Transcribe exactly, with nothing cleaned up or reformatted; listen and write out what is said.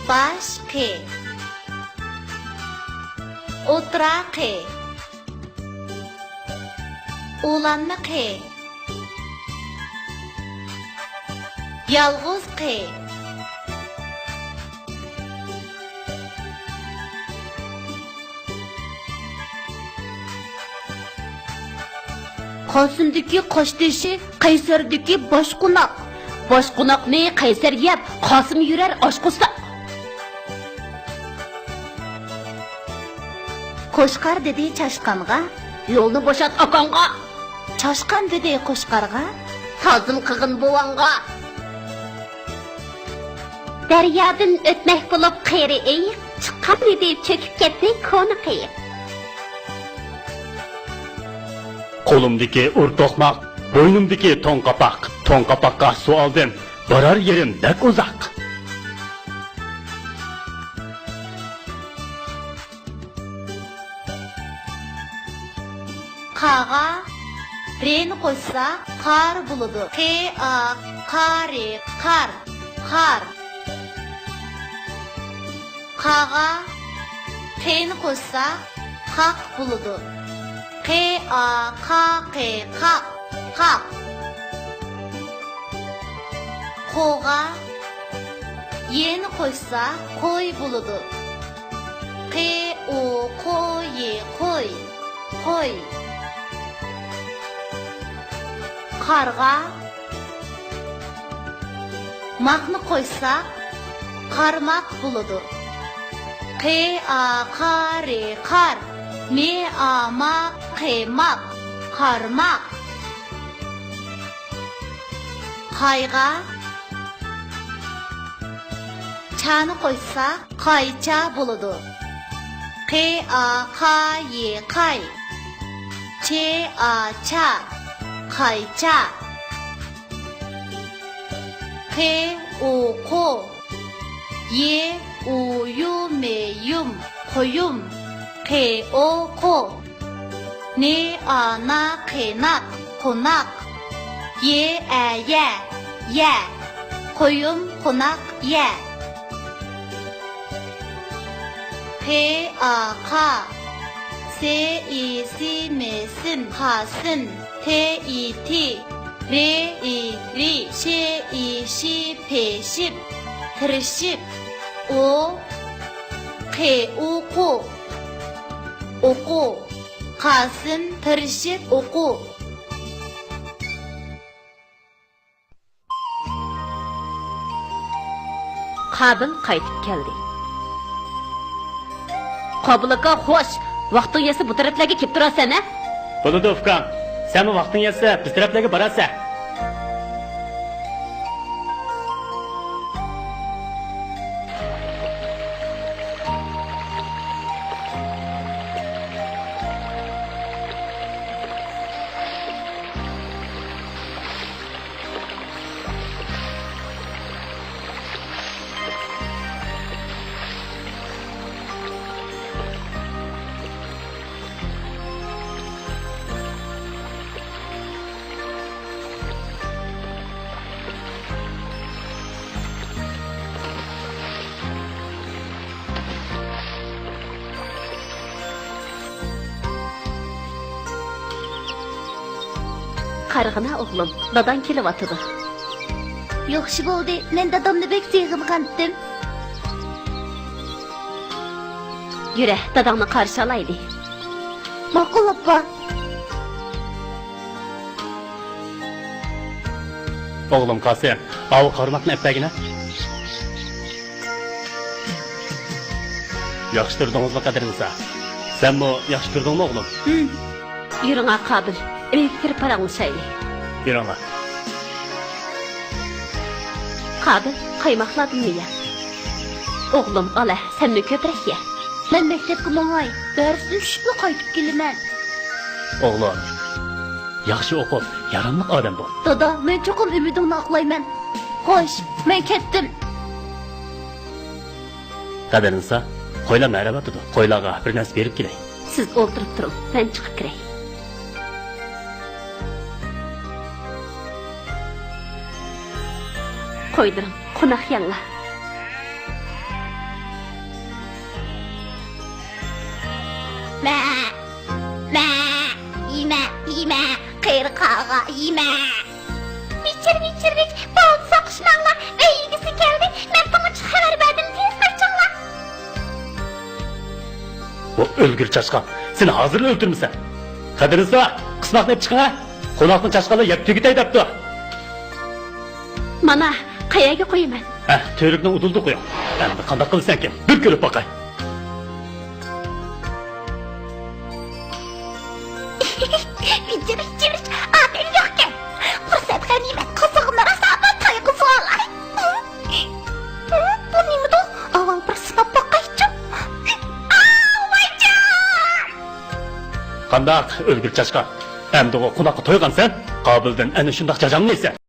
باش قېي. ئوتتۇرا قېي. ئۇلانما قېي. يالغۇز قېي. قاسىمدىكى قاشتېشى، قەيسەردىكى باشقوناق. باشقوناقنى قەيسەر يەپ، قاسىم يۈرەر ئاچ قورساق. قوچقار دېدى چاشقانغا، يولنى بوشات ئاكاڭغا. چاشقان دېدى قوچقارغا، تازىم قىلغىن بوۋاڭغا. دەريادىن ئۆتمەك بولۇپ قېرى ئېيىق، چىققان ئىدى چۆكۈپ كەتتى كونا قېيىق. قولۇمدىكى ئۇر توقماق، بوينۇمدىكى توڭ قاپاق، توڭ قاپاققا سۇ ئالدىم، بارار يېرىم بەك ئۇزاق. قاغا رېنى قوشسا، قار بولىدۇ. قې ئا، قا رې، قار، قار. قاغا قېنى قوشسا، قاق بولىدۇ. قې ئا، قا قې، قاق، قاق. قوغا يېنى قوشسا، قوي بولىدۇ. قې ئو، قو يې، قوي، قوي. قارغا ماقنى قوشسا، قارماق بولىدۇ. قې ئا، قا رې، قار. مې ئا، ما قې، ماق، قارماق. قايغا چانى قوشسا، قايچا بولىدۇ. قې ئا، قا يې، قاي. چې ئا، چا، قايچا. قې ئو، قو. يې ئۇ، يۇ مې، يۇم، قويۇم. قې ئو، قو. نې ئا، نا قې، ناق، قوناق. يې ئە، يە، يە. قويۇم، قوناق، يە. قې ئا، قا. سې ئى، سى مې، سىم، قاسىم. تې ئى، تى. رې ئى، رى. شې ئى، شى، پې، شىپ. تىرىشىپ. ئو، قې ئۇ، قۇ. ئوقۇ. قاسىم تىرىشىپ ئوقۇ. قابىل قايتىپ كەلدى. قابىل ئاكا، خوش! ۋاقتىڭ يەتسە بۇ تەرەپلەرگە كېلىپ تۇرارسەن، ھە؟ بولىدۇ، ئۇكام. سەنمۇ ۋاقتىڭ يەتسە بىز تەرەپلەرگە بارارسەن. قارىغىنا ئوغلۇم، داداڭ كېلىۋاتىدۇ. ياخشى بولدى، مەن دادامنى بەك سېغىنغانتىم. يۈرە، داداڭنى قارشى ئالايلى. ماقۇل، ئاپا. ئوغلۇم قاسىم، ئاۋۇ قارماقنى ئەپ بەرگىنە. ياخشى تۇردىڭىزمۇ قەدىرنىسا؟ سەنمۇ ياخشى تۇردۇڭمۇ، ئوغلۇم؟ ھىم. يۈرۈڭە، قابىل. ئۆيگە كىرىپ پاراڭلىشايلى. يۈرۈڭە. قابىل، قايماقلاردىنمۇ يە. ئوغلۇم، ئالە، سەنمۇ كۆپرەك يە. مەن مەكتەپكە ماڭاي. دەرستىن چۈشۈپلا قايتىپ كېلىمەن. ئوغلۇم، ياخشى ئوقۇپ، ياراملىق ئادەم بول. دادا، مەن چوقۇم ئۈمىدىڭنى ئاقلايمەن. خوش، مەن كەتتىم. قەدىرنىسا، قويلار مەرەپ ئاتىدۇ. قويلارغا بىر نەرسە بېرىپ كېلەي. سىز ئولتۇرۇپ تۇرۇڭ، مەن چىقىپ كىرەي. قويلىرىم، قوناق يەڭلار. يېمە. ۋىچىر، ۋىچىر، ۋىچ، بالدۇر ساقىشماڭلار، ئۆي ئىگىسى كەلدى، مەن تۇڭىچىغا خەۋەر بەردىم، تېز قايتىڭلار. بۇ ئۆلگۈر چاشقان، سېنى ھازىرلا ئۆلتۈرمىسەم. قەدىرلىسا، قىسماقنى ئېلىپ چىقىڭ ھە. قوناقنىڭ چاشقانلىرى يەپ تۈگىتەي دەپتۇ. مانا، قەيەرگە قويىمەن؟ ھە، تۈۋرۈكنىڭ ئۇدۇلىدا قويۇڭ. ئەمدى قانداق قىلىسەنكىن؟ بىر كۆرۈپ باقاي. ۋىجىر، ۋىجىر، ئادەم يوقكەن. پۇرسەت غەنىيمەت، قىزىغىنى راسا تايغۇزۇۋالاي. بۇ نېمىدۇ؟ ئاۋۋال بىر سىناپ باقايچۇ. ئاۋايجان! قانداق، ئۆلگۈر چاشقان؟ ئەمدىغۇ قوناققا تويغانسەن؟ قابىلدىن ئەنە شۇنداق جاجاڭنى يەيسەن.